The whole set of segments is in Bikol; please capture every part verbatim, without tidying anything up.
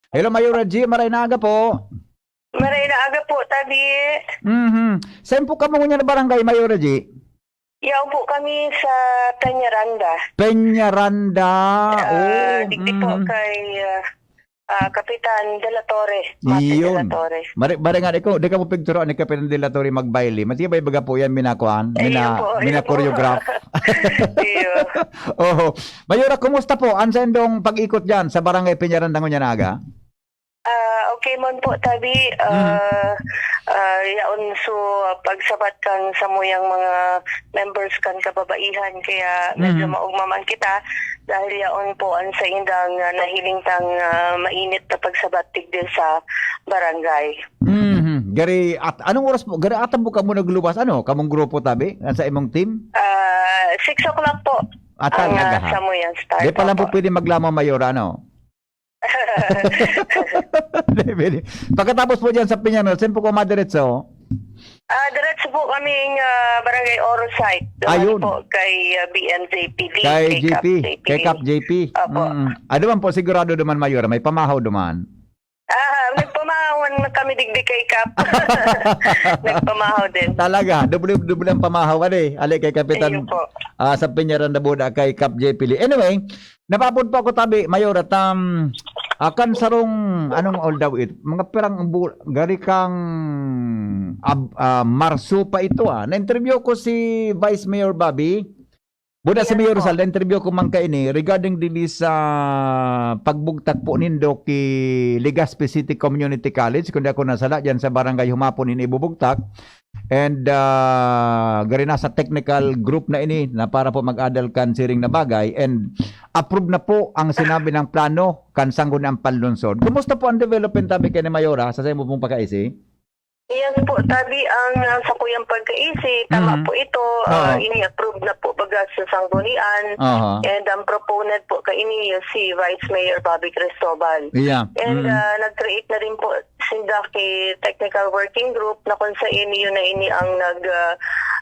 Hello, Mayora G, maray na aga po. Maray na aga po, tabi. Mhm. Saan po kamo ngunyan na barangay, Mayora G? Yaw po kami sa Peñaranda. Peñaranda. Ah, Oh, digdi po mm. kay ah, ah, Kapitan De La Torre. Mate De La Iyon. Torre. Mare, mare nga, di ko, di ka mo pigturuan ni Kapitan De La Torre magbaile. Matibay baga po yan, minakuan, Ayun mina, po, ayun mina po. choreograph. Iyo. Oho. Mayora, kumusta po ang sa indong pag-ikot dyan sa Barangay Peñaranda ngunyan na aga? Ah, okay man po, tabi. Mhm. Ah, ah, yaon so pagsabat kan samuyang mga members kan kababaihan, kaya medyo Mhm. maugma man kita dahil yaon po ang saindang, ah, nahiling tang, ah, mainit na pagsabat digdi sa barangay. Mhm. Gari, at anong oras po? Gari, atan po kamo nagluwas? Ano? Kamong grupo, tabi? Ang sa imong team? Ah, six o'clock po Ah, ang, ah, talaga, ha? samuyang start. Di pa lang po Opo. pwede maglamaw, Mayora, ano? Pwede. Pagkatapos po dyan sa Peñaranda, saan po ko madiretso? Ah, diretso po kaming, ah, Barangay Oro site. Duman Ayun. po kay, ah, B M J P D, Kay kay Kap J P, J P. kay Kap J P. Opo. Mm. Ah, duman po, sigurado duman, Mayora, may pamahaw duman. Ah, nagpamahawan na kami digdi kay Kap. Nagpamahaw din. Talaga, doble-doble ang pamahaw, ano eh. Ali kay Kapitan, Ayun po. ah, sa Peñaranda Buda, kay Kap J P Lee. Anyway, napapod po ako, tabi, Mayor, at, um, akan sarong, anong all daw it? Mga pirang bu-, gari kang, ab-, ah, Marso pa ito, ah. Na-interview ko si Vice Mayor Bobby. Buda si Ayan Mayor po. Rizal, na-interview ko man kaini regarding dili sa pagbugtak po nindo ki Legazpi City Community College, kundi ako nasala, diyan sa Barangay Humapon ini ibubugtak. And, ah, gari na sa technical group na ini na para po mag-adal kan siring na bagay. And approve na po ang sinabi ng plano kan Sangguniang Panlungsod. Kumusta po ang development, tabi, kay ni Mayora, sa saimo pong pagkaisi? Yes po, tabi ang, ah, sakuyang pagkaisi, tama Mhm. po ito, ah, Oo. ini-approve na po baga sa Sanggunian. Aha. And ang proponent po kaini si Vice Mayor Bobby Cristobal. Yeah. And, Mm. ah, nag-create na rin po sinda ki technical working group na kung sa inyo na ini ang nag, ah,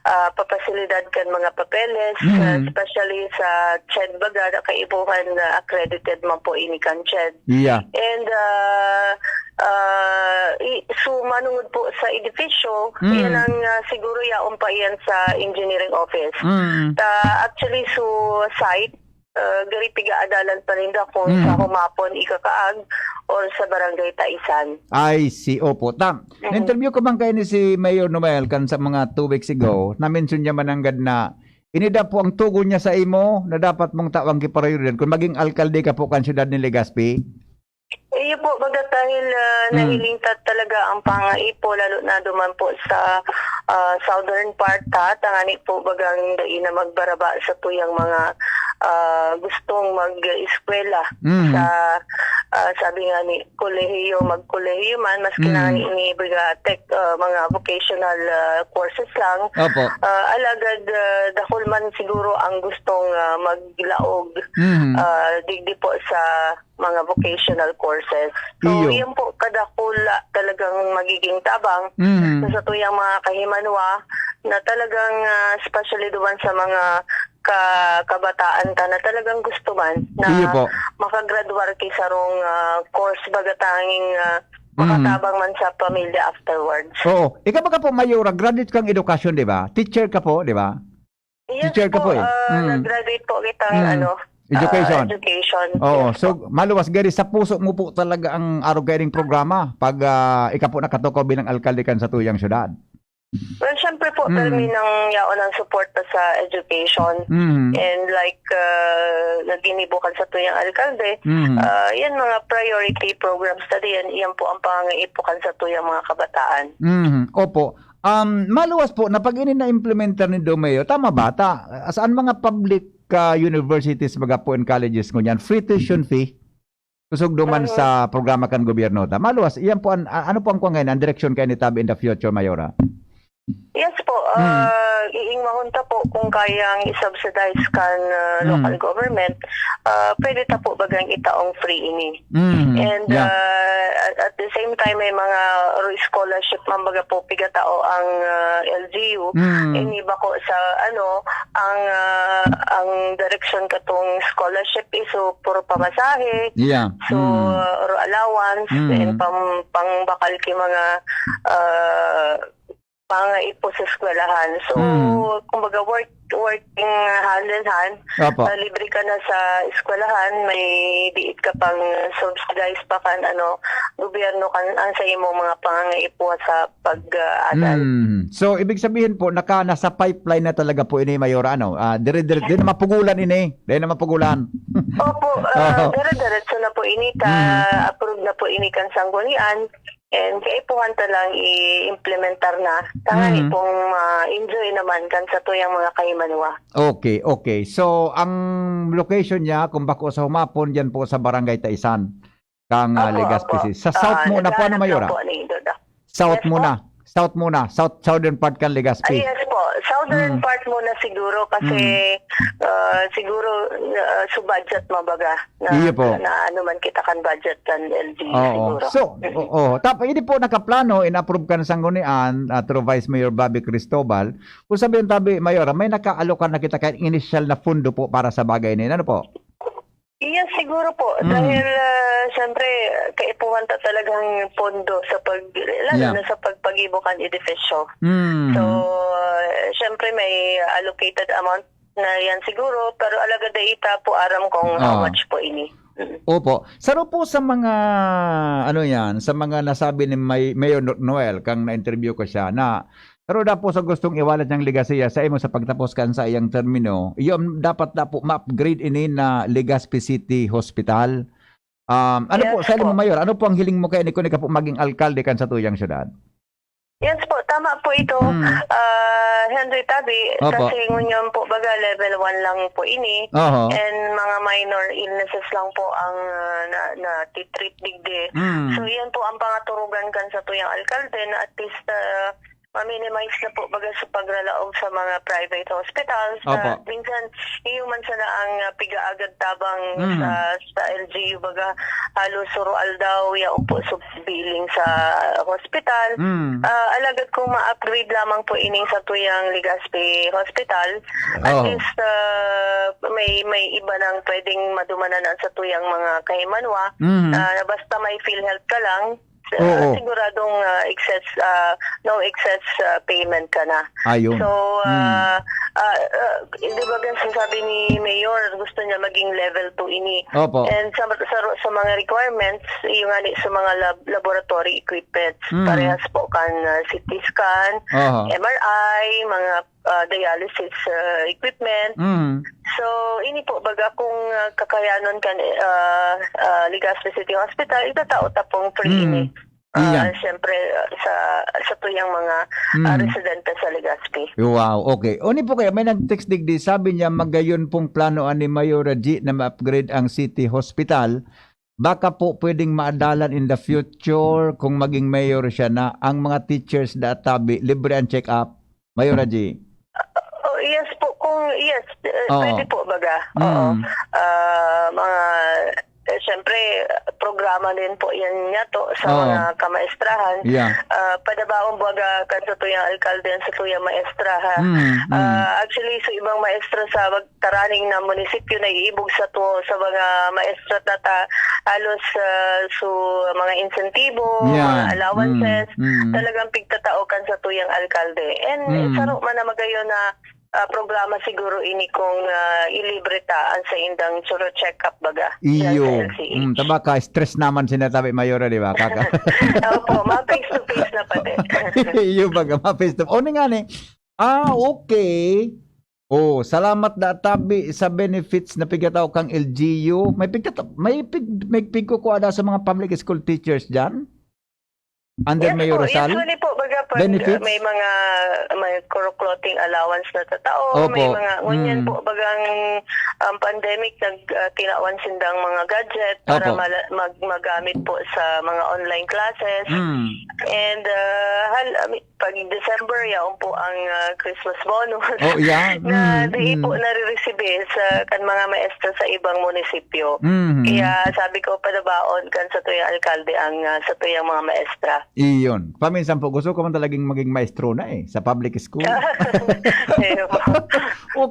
ah, papasilidad kan mga papeles, Mm. ah, especially sa ched baga na kaipuhan na accredited man po ini kan ched. Yeah. And, ah, ah, i-, so, manungod po sa edifisyo, Mm. yan ang, ah, siguro yaon pa yan sa engineering office. Mm. Ta, actually, so, site, ah, gari piga-adalan pa ninda kung Mm. sa Humapon ikakaag or sa Barangay Taisan. I see. Opo. Ta, Mhm. na-interview ko man kayo ni si Mayor Noel kan sa mga two weeks ago. Na-mention niya man nanggad na inida po ang tugon niya sa imo na dapat mong tawang kiprayoridad kung maging alkalde ka po kan siyudad ni Legazpi. Iyo po, baga dahil, ah, Hmm. nahiling ta talaga ang pangaipo, lalo na duman po sa, ah, southern part ta, tangani po bagang dai na magbaraba sa tuyang mga, ah, gustong mag-eskwela Hmm. sa, ah, sabi nga ni, kolehiyo, magkolehiyo man, maski na Hmm. ini baga tech, ah, mga vocational, ah, courses lang. Opo. Ah, alagad, ah, dakul man siguro ang gustong, ah, maglaog, Hmm. ah, digdi po sa mga vocational courses. So, Iyo. yan po, kadakula talagang magiging tabang Mhm. sa satuyang mga kahimanwa na talagang, ah, especially duman sa mga ka-, kabataan ta na talagang gusto man na Iyo po. makagradwar ki sarong, ah, course baga tanging, ah, Mhm. makatabang man sa pamilya afterwards. Oo. Ikaw ba ka po, Mayora, graduate kang edukasyon, di ba? Teacher ka po, di ba? Yes Teacher ka po, po eh. ah, Mm. nag-graduate po kitang, Mm. ano, Education. ah, education. Oo. Yes So, po. maluwas, gari sa puso mo po talaga ang arog kaining programa pag, ah, ika po nakatukaw bilang alkalde kan satuyang syudad. Well, syempre po, Mm. permi nang yaon ang suporta sa education. Mm. And like, ah, naginibo kan satuyang alkalde, Mm. ah, yan mga priority programs na diyan, iyan po ang pangangaipo kan satuyang mga kabataan. Mm. Opo. Um, maluwas po na pag ini na-implementar ni Domeo, tama ba? Ta, saan mga public, ah, universities, baga po, and colleges ngunyan, free tuition fee? Kusog duman Mhm. sa programa kan gobyerno ta. Maluwas, iyan po an, a-, ano po ang kuwan ngayon, ang direksyon kayo ni Tabi in the future, Mayora? Yes po, ah, iingmahon ta po kung kayang i-subsidize kan, ah, local government, ah, pwede ta po bagang itaong free ini. Mm, And, yeah. ah, at, at the same time, may mga ro-, scholarship man baga po pigatao ang, ah, L G U. Mm. Ini bako sa, ano, ang, ah, ang direksyon katong scholarship is so puro pamasahe, Yeah. so Mm. ro allowance, Mm. and pam-, pangbakal ki mga, ah, mga ipo sa eskwelahan. So, Mm. kumbaga, work, working hand in hand. Opo. Ah, libre ka na sa eskwelahan, may diit ka pang subsidize pa kan, ano, gobyerno kan, ang sa imong mga pangangaipo sa pag-aaral. Mm. So, ibig sabihin po, naka-, nasa pipeline na talaga po ini, Mayora, ano? Ah, dire-dire-, di na mapugulan ini. Di na mapugulan. Opo, ah, Oo. dire-diretso na po ini, ka-, Mm. approve na po ini kan sanggunian. And kaipuhan ta lang i-implementar na. Tangani Mm. pong ma-enjoy naman kan satuyang mga kahimanwa. Okay, okay. So, ang location niya, kung bako sa humapon, diyan po sa Barangay Taisan, kang, ah, Opo, Legazpi opo. City. Sa south Ah, muna po, ano, naghahanap lang Mayora? po ni Doda. South Yes po. muna. South muna. South, southern part kan Legazpi. Ah, yes po. Southern Mm. part muna siguro kasi, Mm. ah, siguro, ah, su budget, mabaga, na, Iyo po. na ano man kita kan budget kan L G U Oo. siguro. So, Mm. oo. Tap-, hindi po nakaplano, in-approve kan sanggunian, ah, through Vice Mayor Bobby Cristobal. Kung sabihin tabi, Mayora, may nakaalokan na kita kan initial na pondo po para sa bagay na yun. Ano po? Yes, siguro po. Mm. Dahil, ah, siyempre, kaipuhan ta talagang pondo sa pag-, lalo Yeah. na sa pagpagibo kan edifisyo. Mm. So, ah, siyempre, may allocated amount na yan siguro, pero alagad dai ta po aram kung how Ah. much po ini. Mm. Opo. Saro po sa mga, ano yan, sa mga nasabi ni May-, Mayor No-, Noel, kang na-interview ko siya, na Pero dapat sa gustong iwalat niyang legasiya sa imo sa pagtapos kan saiyang termino, iyo dapat dapat ma-upgrade ini na Legazpi City Hospital. Um, ano Yes po, sa imo, po. Mayor, ano po ang hiling mo kay ni kung ikaw po maging alkalde kan sa tuyang syudad? Yes po, tama po ito, Mm. ah, Henry Tabi, Opo. kasi ngunyan po baga level one lang po ini. Oho. And mga minor illnesses lang po ang, ah, na, na titreat digdi. Mm. So, yan po ang pangaturugan kan sa tuyang alkalde na at least, ah, ma-minimize na po baga sa pagralaog sa mga private hospitals. Opo. Na minsan, iyo man sana ang, ah, pigaagad tabang Mm. sa, sa L G U, baga, halos suro aldaw, yaon po sa billing sa hospital. Mm. Ah, alagad kung ma-upgrade lamang po ining sa tuyang Legazpi Hospital, at Oo. least, ah, may, may iba nang pwedeng madumanan sa tuyang mga kahimanwa. Mm. Ah, basta may PhilHealth ka lang, ah, Oo. siguradong, ah, excess, ah, no excess, ah, payment ka na. Ayun. So, Mm. ah, ah, ah, di ba gan sinasabi ni Mayor, gusto niya maging level two ini. Opo. And sa, sa, sa mga requirements, yung nga ni sa mga lab-, laboratory equipments, Mm. parehas po kan, ah, C T scan, Aha. M R I, mga, ah, dialysis, ah, equipment. Mm. So, ini po, baga kung, ah, kakayanon kan, ah, ah, Legazpi City Hospital, itatao ta pong free Mm. ini. Ah, Iyan. siyempre, ah, sa, sa tuyang mga, ah, Mm. residente sa Legazpi. Wow, okay. Oni po kaya, may nag-text digdi, sabi niya, magayon pong plano ni Mayora G na ma-upgrade ang City Hospital. Baka po pwedeng maadalan in the future kung maging mayor siya na ang mga teachers da tabi, libre ang check-up. Mayora G. Oh, yes po, kung yes, eh, Oo. pwede po baga. Oo. Mm. Ah, mga, eh, siyempre, programa din po yan niya to sa Oo. mga kamaestrahan. Yeah. Ah, padabaon baga kan sa tuyang alkalde, sa tuyang maestra, ha. Mm, mm. Ah, actually, sa ibang maestra sa mag-, taraning na munisipyo, naiibog sa to, sa mga maestra tata, halos, ah, so, mga insentibo, Yeah. mga allowances, Mm, mm. talagang pigtatao kan sa tuyang alkalde. And Mm. saro man na magayon na, ah, programa siguro ini kung, ah, ilibre ta ang saindang choro check-up baga, dyan sa Iyo. L C H. Mm, tabaka, stress naman sinatabi, Mayora, di ba? Kaka- Opo, ma-face to face na pati. Iyo baga, ma-face to. O, ni nga ni. Ah, okay. Oh, salamat da tabi sa benefits na pigkatao kang L G U. May pigkata-, may pig-, may pigkukua da sa mga public school teachers diyan? Under Yes Mayor po, Rosal? Usually po, baga, pag Benefits? May mga, may clotting allowance na tatao, may Opo. mga, ngunyan Mm. po, bagang um, pandemic, nag, uh, tinawan sindang mga gadget para Opo. mala- mag- magamit po sa mga online classes. Mm. And uh, hal- I mean, pag December, yaon po ang uh, Christmas bonus. Oh, yeah. Na Mm, di po mm. nariresibe sa kan mga maestra sa ibang munisipyo. Mhm. Kaya sabi ko, padabaon kan sa tuyang alkalde ang uh, sa tuyang mga maestra. Iyon. Paminsan po, gusto ko man talagang maging maestro na eh, sa public school. Ayun po.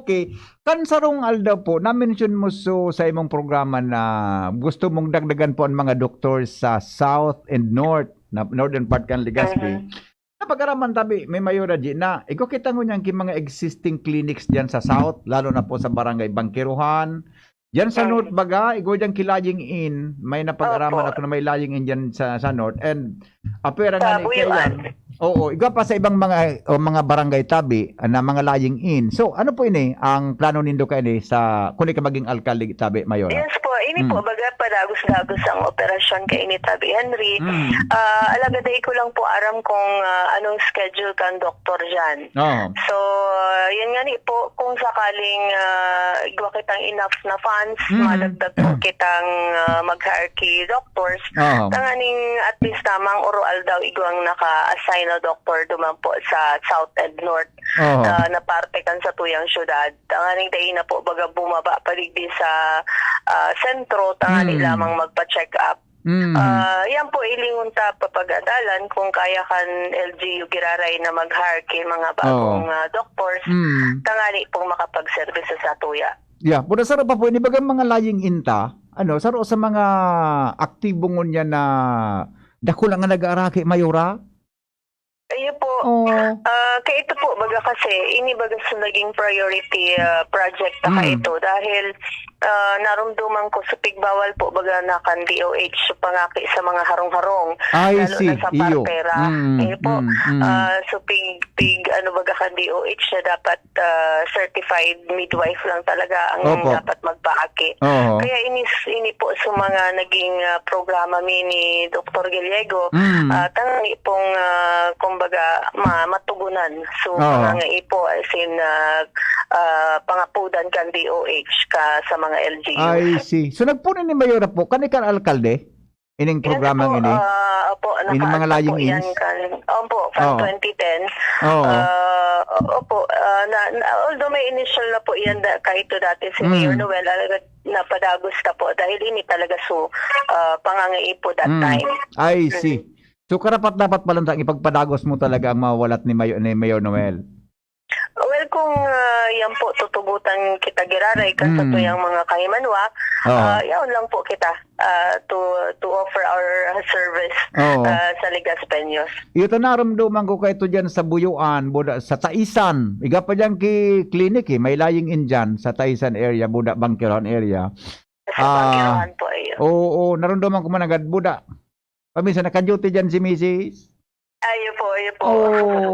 Okay. Kan sarong aldaw po, na-mention mo so sa imong programa na gusto mong dagdagan po ang mga doktor sa South and North, na northern part kan Legazpi. Mhm. Napag-araman tabi, may mayora di na. Ikaw kita ngunyan ki mga existing clinics diyan sa South, lalo na po sa Barangay Bangkiruhan. Diyan sa Mhm. North baga, igwa diyan ki lying in, may napag-araman Opo. ako na may lying in diyan sa, sa North. And apera Sa nga ni Buyuan. Kayan. Oo, igwa pa sa ibang mga o mga barangay tabi na mga lying in. So, ano po ini ang plano nindo kaini sa kung ka maging alkalde tabi, Mayora? Yes po, ini Mm. po, baga padagos-dagos ang operasyon kaini tabi, Henry. Mm. Ah, alagad di ko lang po aram kung ah, anong schedule kan doktor dyan. Oo. So, uh, yun nga ni po, kung sakaling uh, igwa kitang enough na funds, Mhm. madagdag po kitang uh, mag-hire ki doctors. Oo. Tanganing at least tamang oroal daw igwang naka-assign na doktor duman po sa South and North Oo. uh, na parte kan sa tuyang syudad. Tanganing dai na po baga bumaba pa digdi sa uh, sentro, tangani Mm. lamang magpa-check up. Mm. Ah, yan po, ilingon ta papag-adalan kung kaya kan L G U giraray na mag-hire ki mga bagong Oo. ah, doctors, Mm. tangani pong makapag-service sa tuya. Yeah, pero saro pa po, ini bagang mga lying in ta, ano, saro sa mga aktibo ngunyan na dakula nga nag-aaraki, Mayora? Ayun po. Oo. Ah, kaya ito po, baga kasi, ini baga sa naging priority ah, project na Mm. ito dahil ah, narumduman ko, so pigbawal po baga na kan D O H so pangaki sa mga harong-harong, I lalo see. na sa Iyo. partera. Mm, Ayun po. mm, mm. Ah, so pig, pig, ano baga kan D O H na dapat ah, certified midwife lang talaga ang Opo. dapat magpaaki. Oo. Kaya inis, ini po sa mga naging ah, programa mi ni Doktor Gallego, Mm. ah, tangani pong, ah, kumbaga, ma- matugunan. So, Oo. pangangaipo as in ah, ah, pangapudan kan D O H ka sa mga L G Us. I see. So, nagpuno ni Mayora po, kan ika alkalde? Ining Yes programang po, ini? ah, opo, Ini mga nakaasa po lying yan ins? kan, opo, from Oo. twenty ten. Oo. Ah, opo, ah, na, na- although may initial na po yan da, kahit to dati si Mm. Mayor Noel, ah, napadagos na po dahil ini talaga so ah, pangangaipo that Mm. time. I see. So, karapat-dapat pa lang tang ipagpadagos mo talaga ang mawalat ni Mayor, ni Mayor Noel? Well, kung ah, yan po, tutugutan kita giraray kan sa Mm. tuyang mga kahimanwa, Oo. ah, yaon lang po kita ah, to to offer our service Oo. ah, sa Legazpeños. Ito, narumduman ko kayo to dyan sa Buyuan, buda, sa Taisan. Iga pa dyan ki clinic eh. May lying in dyan sa Taisan area, buda, Bangkirohan area. Sa Ah, Bangkirohan po, ayun. Oo, narumduman ko man agad, buda. Paminsan naka-duty dyan si misis. Ayun po, ayun po. Oo.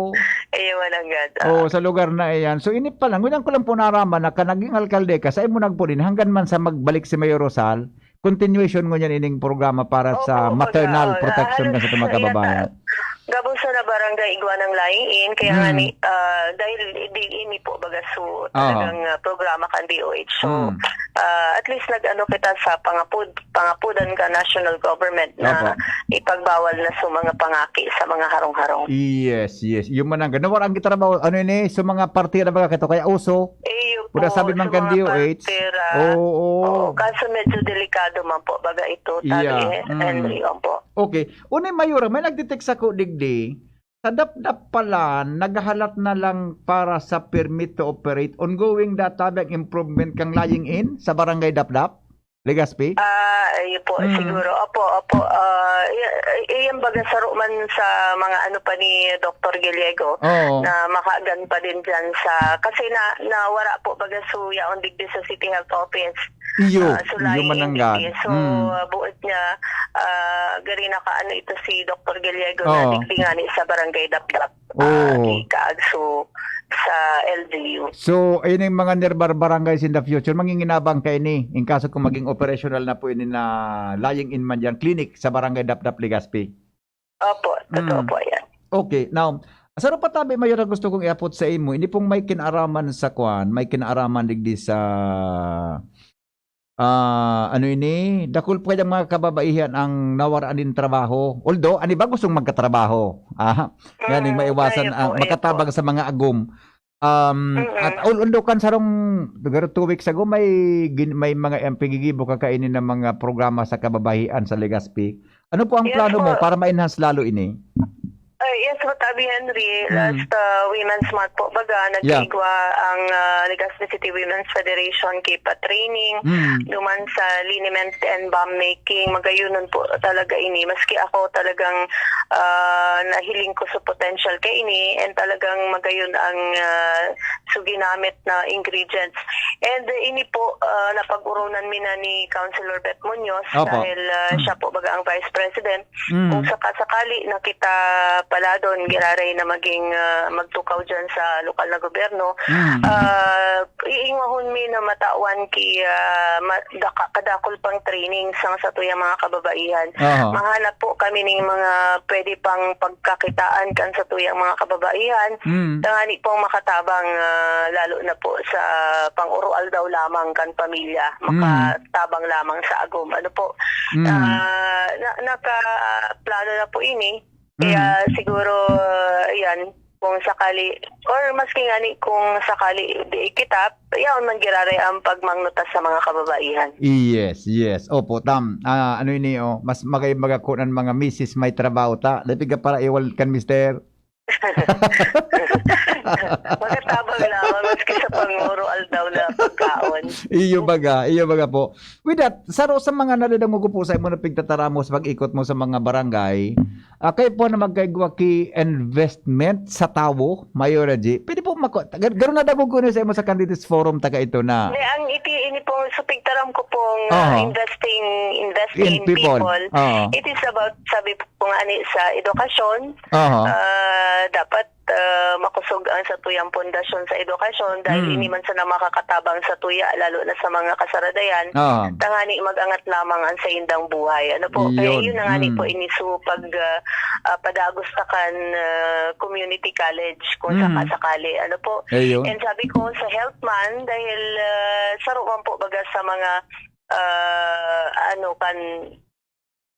Ayun, mananggad. Ah, Oo, sa lugar na iyan. So, ini pa lang, ngunyan ko lang po naraman na ka naging alkalde ka, sa imo nagpudin, hanggang man sa magbalik si Mayor Rosal, continuation ngunyan ining programa para sa Opo, maternal baga, protection ah, kan sa mga halos, kababayan. ayan, gabos na barangay igwa ng lying in, kaya Mm. nga ni, ah, dahil di ini po, baga, so, Aha. talagang ah, programa kan D O H. So, Mm. ah, at least nag-ano kita sa pangapud, pangapudan ka national government na Opo. ipagbawal na sa mga pangaki sa mga harong-harong. Yes, yes. Yung manang, nawara ang gitrabaho, ano ini, sa mga partida baga kato, kaya uso. Iyo po, Wala sabi man sa kan mga D O H. partida. Oo. Oo, kaso medyo delikado man po, baga ito, tabi Yeah. eh, Mm. Henry, opo. Okay. Unay, Mayora, may nagtitext ako digdi. Sa Dapdap pala, naghahalat na lang para sa permit to operate. Ongoing da tabi ang improvement kang lying in sa Barangay Dapdap, Legazpi? Ah, ayun po, Mm. siguro. Opo, opo. Ah, y- y- yan baga saro man sa mga ano pa ni Doktor Gallego Oo. na makagan pa din dyan sa, kasi na nawara po baga suya on digdi sa City Health Office. Iyo, Ah, so, iyo lying in mananggad. digdi. So, Mm. ah, buot niya, ah, gari naka ano ito si Doktor Gallego Oo. na digdi nga ni sa Barangay Dapdap. Oo. Kaagso sa L G U. So, ayun yung mga nearby barangays in the future. Manginginabang kayo ni, in kaso kung maging operational na po ini na lying in man dyan, clinic sa Barangay Dapdap, Legazpi. Opo, totoo Mm. po yan. Okay, now, saro pa tabi, Mayor, na gusto kong iapot sa imo. Ini pong may kinaaraman sa kwan, may kinaaraman digdi sa, ah, ano ini, dakul pa kayang mga kababaihan ang nawara nin trabaho. Although, ani ba gustong magkatrabaho? Ah, yan, yung Mm, maiwasan kayo po, ang eh, makatabang po. Sa mga agom. Um, Mm-mm. At al-, although kan sarong, siguro two weeks ago, may, gin-, may mga, ang pigigibo ka kaini ng mga programa sa kababahian sa Legazpi. Ano po ang Yes plano mo po. Para ma-enhance lalo ini? Ay, yes po, Tabi Henry. Mm. Last uh, Women's Month po, baga, Yeah. nagkaigwa ang uh, Legazpi City Women's Federation, K P A training. Mm. Duman sa liniment and bomb making, magayunon po talaga ini. Maski ako talagang uh, nahiling ko sa potential kay ini and talagang magayon ang uh, so ginamit na ingredients. And uh, ini po, uh, napag-urunan mi na ni Councilor Beth Munoz Opo. dahil uh, siya po baga ang Vice President. Mm. Kung sakasakali na kita paladon, giraray na maging uh, magtukaw dyan sa lokal na gobyerno, Mm. uh, iingwahon mi na matawan ki uh, ma- daka- kadakul pang training sa satuyang mga kababaihan. Aha. Mahanap po kami ning mga pwede pang pagkakitaan kan satuyang mga kababaihan. Mm. Tangani pong makatabang, ah, lalo na po sa pang-urualdaw lamang kan pamilya, Mm. makatabang lamang sa agom. Ano po, Mm. ah, na, nakaplano na po ini. Kaya Mm. siguro, ah, yan, kung sakali, or maski ngani kung sakali di kita, yaon man giraray ang pagmangnutas sa mga kababaihan. Yes, yes. Opo, tam. Ah, ano ini, oh, mas magay magakunan mga misis may trabaho ta. Dapit ka para iwal kan mister. Makatabang lamang maski sa pangoro aldaw na pagkaon. Iyo baga, iyo baga po. With that, saro sa mga nadadangog ko po sa imo na pigtataramo sa pag-ikot mo sa mga barangay, ah, kayo po na magkaigwa ki investment sa tawo, Mayor G. Pwede po mako-, gar-, garo nadangog ko na sa imo sa Candidates Forum taga ito na. Hindi, ang iti, ini pong sa pigtaram ko pong Aha. uh, investing, investing In in people. people. Oo. It is about, sabi po nga ni, sa edukasyon. Aha. Ah, dapat ah, makusog ang satuyang pundasyon sa edukasyon dahil Mm. ini man sana makakatabang sa tuya, lalo na sa mga kasaradayan. Ah. Tangani mag-angat lamang ang saindang buhay. Ano po? Kaya Iyon. yun na nga ni Mm. po ini so pag ah, ah, padagos na kan ah, community college kung Mm. sakasakali. Ano po? Ayun. And sabi ko sa health man, dahil ah, saro man po baga sa mga ah, ano kan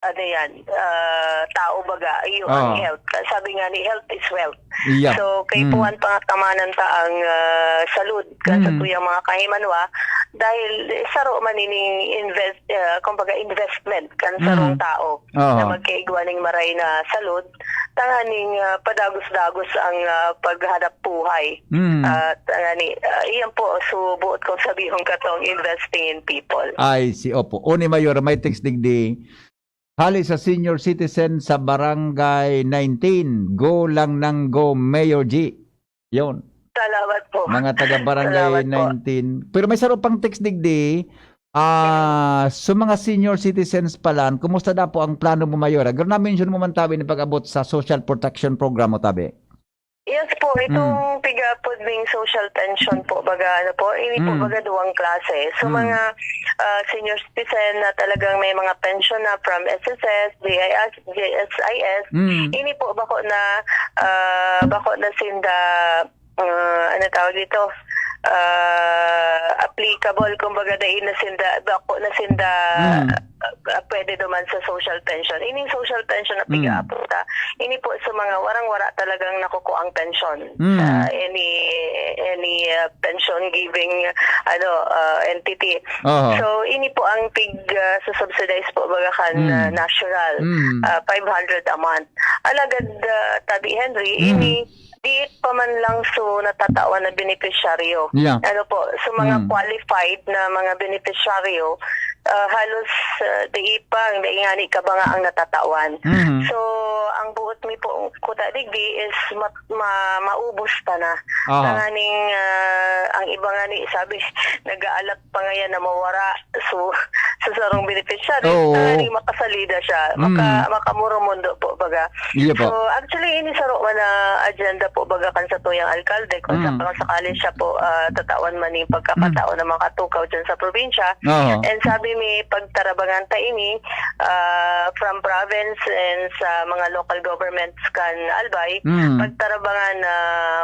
ano yan, ah, tao baga, iyo ang Oo. health. Sabi nga ni, health is wealth. Iya. So, kay Mm. puwan pangatamanan ta ang ah, salud kan Mm. satuyang mga kahimanwa dahil eh, saro man ining invest, ah, kumbaga investment kan Mm. sarong tao Oo. na magkaigwa ning maray na salud, tanganing ah, padagos-dagos ang ah, paghanap buhay. Mm. At uh, ni, ah, iyan po, so buot kong sabihon katong investing in people. Ay, si opo. Oni Mayor, may text digdi. Hali sa senior citizen sa Barangay nineteen. Go lang nang go, Mayor G. Yon. Salamat po. Mga taga Barangay Salamat po. nineteen. Pero may saro pang text digdi. Ah, so mga senior citizens pala, kumusta na po ang plano mo, Mayor? Garo na-mention mo man tabi ni pag-abot sa social protection program mo tabi. Yes po, itong pig-apod ning social pension po, baga ano po, ini po Mm. baga duwang klase. So Mm. mga ah, senior citizen na talagang may mga pension na from S S S, G I S, G S I S, Mm. ini po bako na ah, bako na sinda ah, ano tawag dito? Ah, applicable, kumbaga dai na sinda, bako na sinda Mm. ah, pwede duman sa social pension. Ining social pension na Mm. pig-aapod ta, ini po sa mga warang-wara talagang nakukuang pension Mm. sa any any ah, pension giving ano ah, entity. Aha. So ini po ang pig ah, subsidize po baga kan Mm. ah, national Mm. ah, five hundred a month. Alagad ah, Tabi Henry, Mm. ini di pa man lang so natatawan na benepisyaryo. Yeah. Ano po, so mga Mm. qualified na mga benepisyaryo, ah, halos ah, di pa, di nga ni kabanga ang natatawan. Mhm. So, ang buot mi po kuta digdi is ma- ma- maubos ta na. Aha. Tanganing ah, ang iba nga ni sabi, nag-aalak pa ngayon na mawara. So, sa sarong beneficiary, Oo. Tanganing makasalida siya, maka-, Mm. makamoromundo po, baga. Iyo po. So, actually, ini saro man na agenda po, baga, kan satuyang alkalde, kung Mm. sakasakali siya po, ah, tatawan man ning pagkakataon Mm. na makatukaw dyan sa probinsya. Oo. And sabi mi, pagtarabangan ta ini, ah, from province and sa mga local governments kan Albay, Mm. pagtarabangan na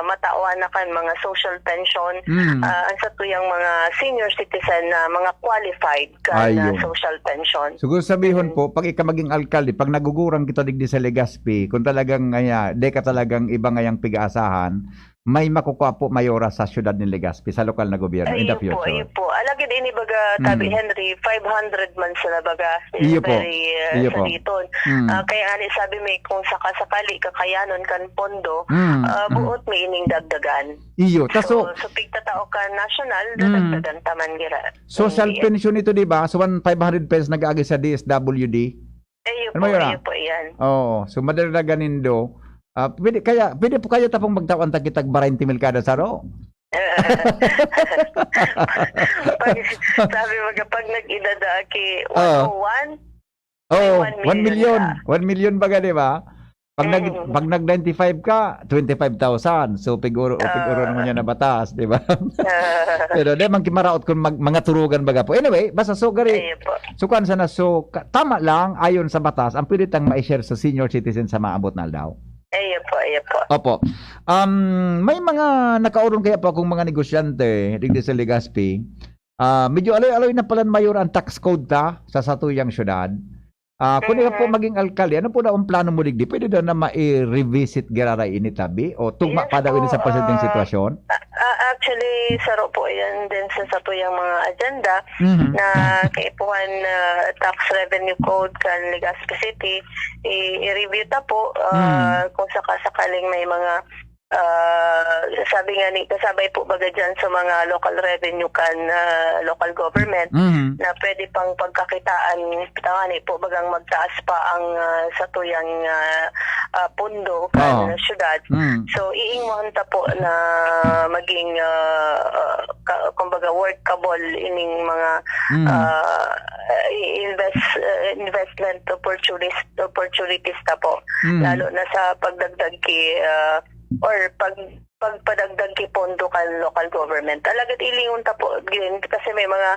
matawan na kan mga social pension, Mm. ah, ang satuyang mga senior citizen na mga qualified kan, ah, Ayun. social pension. Siguro sabihon Mm. po, pag ika maging alkalde, pag nagugurang kita digdi sa Legazpi, kung talagang, ah, di ka talagang iba ngayang pig-aasahan, may makukua po mayora sa siyudad nin Legazpi, sa lokal na gobyerno in the Iyo po, future. iyo po. Alagad ini baga, Tabi Mm. Henry, five hundred man sila baga. Iyo po. Very, ah, Iyo po. saliton. Mm. Ah, kaya nga ni sabi mi, kung sakasakali kakayanon kan pondo, Mm, ah, mm. buot mi ining dagdagan. Iyo, ta So, so so pigtatao kan national, Mm. dadagdagan ta man gira. Social Hindi. pension ito, di ba? So, one five hundred pesos nag-aagi sa D S W D. Iyo Ano po, yun, ah? iyo po yan. Oo. So, madagdagan nindo. Ah, pwede, kaya, pwede po kaya tapong magtawan ta kitag barinti mil kada saro? Pag, sabi mo, kapag nag-edad aki, Oo. one oh one, Oo, one million one million. na. One million baga, di ba? Pag nag-, Mm. pag nag-ninety-five ka, twenty-five thousand. So, pig-oro, pig-oro Ah. naman yan na batas, di ba? Ah. Pero di man kimaraot kung mag-, mga turugan baga po. Anyway, basta so, gari, Ayun po. so, kuwan sana, so, ka-, tama lang, ayon sa batas, ang pwede tang ma-share sa senior citizen sa maabot na aldaw. Ayun po, ayun po. Opo. Um, may mga nakaoron kaya po akong mga negosyante, digdi sa Legazpi. Ah, medyo aloy-aloy na palan mayor ang tax code ta sa satuyang syudad. Ah, kung ikaw po Mm. maging alkalde, ano po daw ang plano mo digdi? Pwede daw na mai-revisit giraray ini tabi? O tugma Yes pa daw ini po, sa presenteng ah, sitwasyon? a-, a-, actually, saro po yan din sa satuyang mga agenda Mhm. na kaipuhan na tax revenue code kan Legazpi City, i-, i-review ta po, ah, Mm. kung sakasakaling may mga, ah, sabi nga ni, kasabay po baga dyan sa mga local revenue kan, ah, local government Mhm. na pwede pang pagkakitaan, tangani po bagang magtaas pa ang, ah, satuyang, ah, ah, pondo kan Oo. syudad. Mm. So, iingwahan ta po na maging, ah, ah, ka-, kumbaga, workable ining mga, Mm. ah, i-, invest-, ah, investment opportunis-, opportunities ta po. Mm. Lalo na sa pagdagdag ki, ah, or pag-, pagpadagdag ki pondo kan local government. Alagad ilingon ta po din kasi may mga,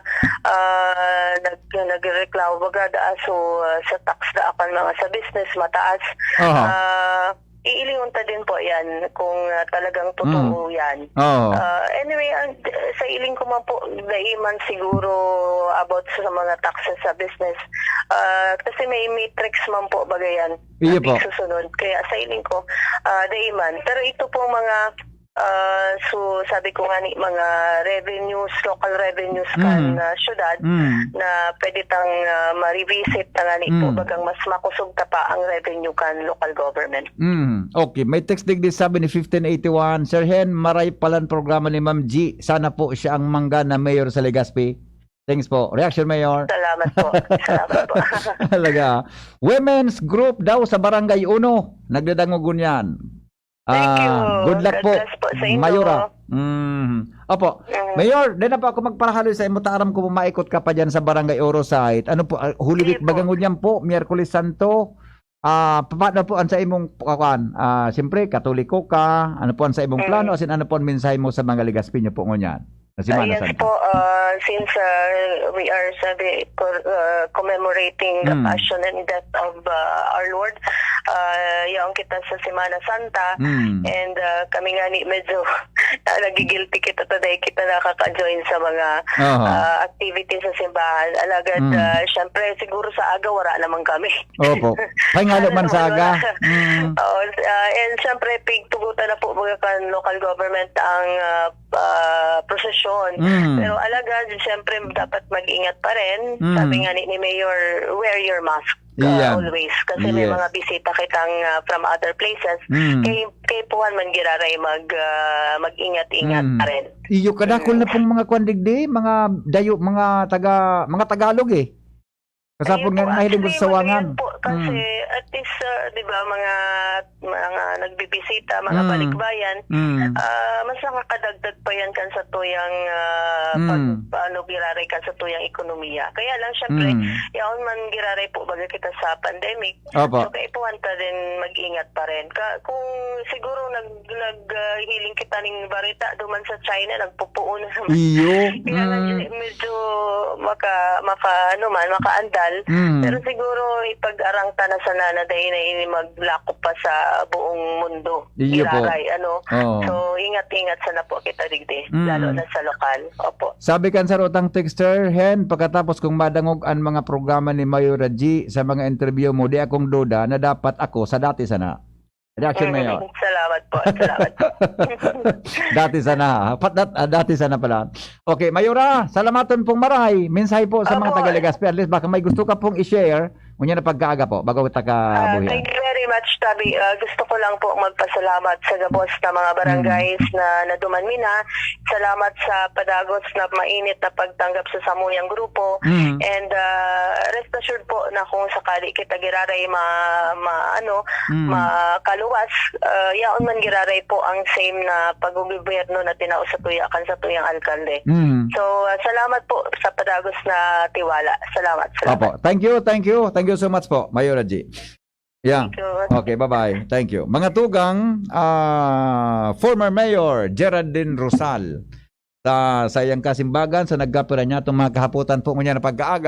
ah, nag-, nagreklamo baga, da, so, ah, sa tax da kan mga sa business mataas. Aha. Ah, iilingon ta din po yan kung, ah, talagang totoo Mm. yan. Oo. Ah, anyway, ang, sa iling ko man po, dai man siguro about sa mga taxes sa business. Ah, kasi may matrix man po baga yan. Iyo Sabi po. susunod. Kaya sa iling ko, ah, dai man. Pero ito pong mga, ah, so, sabi ko nga ni, mga revenues, local revenues kan, Mm. ah, syudad Mm. na pwede tang, ah, ma-revisit na nga ni po, Mm. bagang mas makusog ta pa ang revenue kan local government. Mm. Okay, may text digdi sabi ni fifteen eighty-one, "Sir Hen, maray palan programa ni Ma'am G. Sana po siya ang mangga na mayor sa Legazpi." Thanks po. Reaction, Mayor? Salamat po. Salamat po. Talaga. Women's group daw sa Barangay Uno. Nagdadangog ngunyan. Thank Ah, you. Good luck God po, bless po sa inyo. Mayora. Mm. Opo. Mm. Mayor, di na po ako magparahaloy sa imo. Ta aram ko po maikot ka pa dyan sa Barangay Oro site. Ano po, ah, Holy Sige Week po. baga ngunyan po, Miyerkules Santo. Ah, pa-, paano po ang sa imong, kuwan? Ah, siyempre, Katoliko ka. Ano po ang sa imong Mm. plano? As in, ano po ang mensahe mo sa mga Legazpino po ngunyan? Na Ah, Semana yes Santa. po, ah, since, ah, we are sabi, cor-, ah, commemorating the Mm. passion and death of, ah, our Lord, ah, yaon kita sa Semana Santa, Mm. and, ah, kami nga ni medyo, ah, nagigilty kita today, kita nakaka-join sa mga, Aha. ah, activities sa simbahan. Alagad, Mm. ah, syempre, siguro sa aga, wala naman kami. Opo. Ay, nga Sana naman sa naman aga. wala. Mm. Oo, ah, and syempre, pigtugutan na po mga kan local government ang, ah, ah, prosesyon. Mm. Pero alagad, siyempre, dapat mag-ingat pa rin. Mm. Sabi nga ni, ni Mayor, "Wear your mask, ah, Iyan. always." Kasi may Yes. mga bisita kitang, ah, from other places. Mm. Kay, kay puwan man giraray mag, ah, mag-ingat-ingat Mm. pa rin. Iyo, kadakol Mm. na pong mga kwan digdi, mga dayo, mga taga, mga Tagalog eh. Kasapon Ayun nga po. nahiling ko Actually, sa Sawangan. madali po kasi, Mm. at least, ah, di ba, mga, mga nagbibisita, mga Mm. balikbayan, Mm. ah, mas nakakadagdag pa yan kan sa tuyang, ah, Mm. pag, ano, giraray kan sa tuyang ekonomiya. Kaya lang, syempre, Mm. yaon man giraray po, baga kita sa pandemic, Opo. So, kaipuhan ta din mag-ingat pa rin. Ka-, kung siguro nag-, nag-, ah, hiling kita ning bareta duman sa China, nagpupuo na naman. Iyo. Kaya nga, Mm. medyo maka-, maka-, ano man, makaandal. Mm. Pero siguro, ipag-arang ta na sana na dai na ini maglakop pa sa buong mundo. Iyo po. Giraray, ano. Oo. So, ingat-ingat sana po kita digdi, Mm. lalo na sa lokal. Opo. Sabi kan sarutang texter, "Hen, pagkatapos kong madangog an mga programa ni Mayora G sa mga interview mo, di akong duda na dapat ako sa dati sana." Reaction, Mm, Mayor. Salamat po, salamat po. Dati sana, ha? Pat-, dat-, ah, dati sana pala. Okay, Mayora, salamaton pong maray. Mensahe po sa mga Opo. taga Legazpi. At least baka may gusto ka pong i-share. Ngunyan na pagkaaga po, bago kita Ah, kabuhian. Thank you very much, Tabi. Ah, gusto ko lang po magpasalamat sa gabos na mga barangays Mm. na naduman mi na. Salamat sa padagos na mainit na pagtanggap sa samuyang grupo. Mm. And, ah, rest assured po na kung sakali kita giraray ma-, ma-, ano, Mm. makaluwas, ah, yaon man giraray po ang same na paggogobyerno na tinao sa tuya, kan sa tuyang alkalde. Mm. So, ah, salamat po sa padagos na tiwala. Salamat, salamat. Opo. Thank you, thank you. Thank you so much po, Mayor Raji. Yeah. Thank you. Okay, bye-bye. Thank you. Mga tugang, ah, former Mayor Geraldine Rosal, sa, sa iyang kasimbagan, sa nagkapira niya itong mga kahapotan po ngunyan na pagkaaga.